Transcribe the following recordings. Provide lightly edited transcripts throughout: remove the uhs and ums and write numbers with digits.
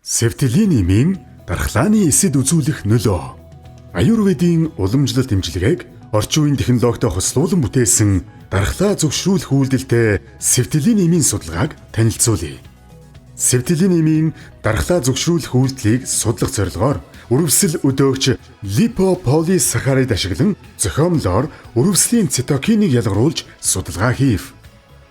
Септилин эмийн дархлааны эсэд үзүүлэх нөлөө. Аюурведийн уламжлалт эмчилгээг орчин үеийн технологитой хослуулан бүтээсэн дархлаа зөвшрүүлэх үйлдэлтэй септилин эмийн судалгааг танилцуулъя. Септилин эмийн дархлаа зөвшрүүлэх үйлдэлийг судлах зорилгоор үрвсэл өдөөгч липополисахарид ашиглан зохиомлоор үрвслийн цитокиныг ялгаруулж судалгаа хийв.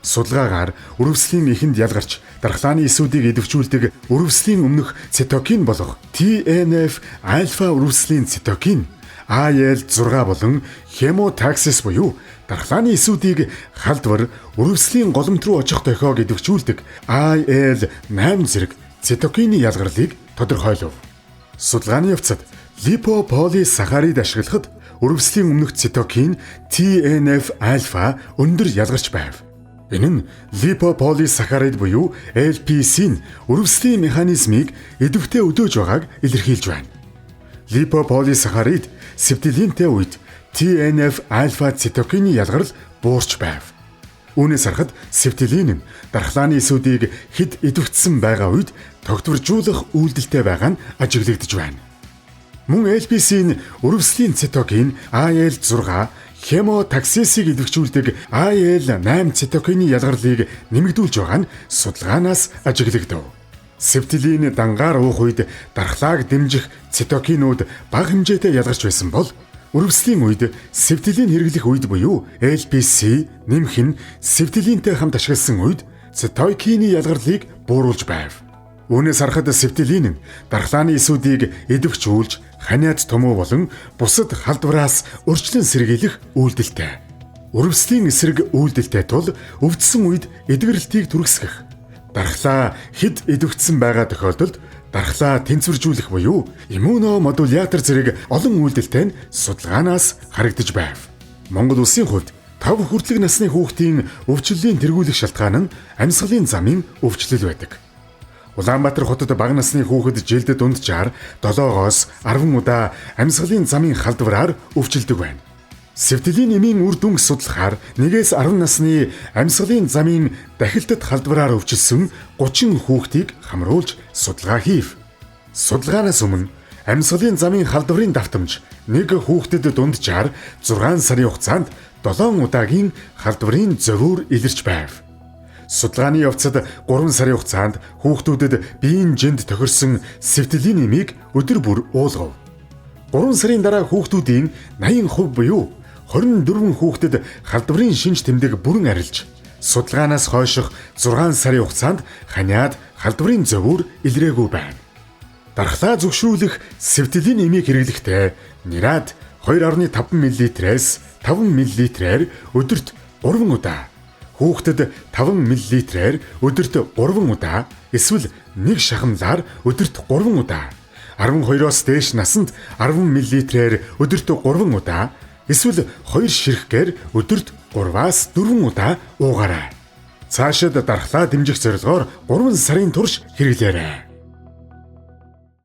Судалгаагаар үрвслийн эхэнд ялгарч дархлааны эсүүдийг идэвхжүүлдэг үрвслийн өмнөх цитокин болох TNF альфа үрвслийн цитокин IL-6 болон хемотаксис буюу дархлааны эсүүдийг халдвар үрвслийн голомт руу очих дохиог идэвхжүүлдэг IL-8 зэрэг цитокины ялгарлыг тодорхойлов. Судалгааны явцад липополисахарид ашиглахад үрвслийн өмнөх цитокин TNF альфа өндөр ялгарч байв. Энэ нь липополисахарид буюу LPS-ийн үрвслийн механизмыг идэвхтэй өдөөж байгааг илэрхийлж байна. Липополисахарид септилинтэй үед TNF альфа цитокины ялгарл буурч байв. Үүнээс харахад септилин нь дархлааны эсүүдийг хэд идэвхжсэн байгаа үед тогтворжуулах үйлдэлтэй байгаа нь ажиглагдаж байна. Мөн LPS-ийн үрвслийн цитокин IL-6 хемотаксисыг идэвхжүүлдэг IL-8 цитокины ялгарлыг нэмэгдүүлж байгаа нь судалгаанаас ажиглагдав. Септилин дангаар уух үед дархлааг дэмжих цитокинууд бага хэмжээтэй ялгарч байсан бол үрвслийн үед септилин хэрэглэх үед буюу LPS нэмэх нь септилинтэй хамт ашигласан үед цитокины ялгарлыг бууруулж байв. Үүнээс харахад септилин нь дархлааны эсүүдийг идэвхжүүлж ханиад томуу болон бусад халдвараас урьдчилан сэргийлэх үйлдэлтэй. Үрвслийн эсрэг үйлдэлтэй тул өвдсөн үед эдгэрэлтийг түргэсгэх. Дархлаа хэд идэвхжсэн байгаа тохиолдолд дархлаа тэнцвэржүүлэх буюу иммуномодулятор зэрэг олон үйлдэлтэй нь судалгаанаас харагдаж байв. Монгол улсын хувьд 5 хүртэлх насны хүүхдийн өвчлөлийн тэргүүлэх шалтгаан нь амьсгалын замын өвчлөл байдаг. Улаанбаатар хотод бага насны хүүхэд жилд дунджаар 7-оос 10 удаа амьсгалын замын халдвараар өвчлөдөг байна. Септилин эмийн үр дүнг судлахаар 1-ээс 10 насны амьсгалын замын дахилтад халдвараар өвчлөсөн 30 хүүхдийг хамруулж судалгаа хийв. Судалгаанаас өмнө амьсгалын замын халдварын давтамж нэг хүүхдэд дунджаар 6 сарын хугацаанд 7 удаагийн халдварын зовиур илэрч байв. Судалгааны явцад 3 сарын хугацаанд хүүхдүүдэд биеийн жинд тохирсон септилин эмийг өдөр бүр уулгав. 3 сарын дараа хүүхдүүдийн 80% буюу 24 хүүхдэд халдварын шинж тэмдэг бүрэн арилж, судалгаанаас хойших 6 сарын хугацаанд ханиад халдварын зовиур илрээгүй байна. Дархлаа зөвшөөрөх септилин эмийг хэрэглэхдээ нэрад 2.5 мл-ээс 5 мл-ээр өдөрт 3 удаа, хүүхдэд 5 мл-ээр өдөрт 3 удаа эсвэл нэг шахамлаар өдөрт 3 удаа, 12-оос дээш насанд 10 мл-ээр өдөрт 3 удаа эсвэл 2 ширхгээр өдөрт 3-аас 4 удаа уугаарай. Цаашид дархлаа дэмжих зорилгоор 3 сарын турш хэрэглээрэй.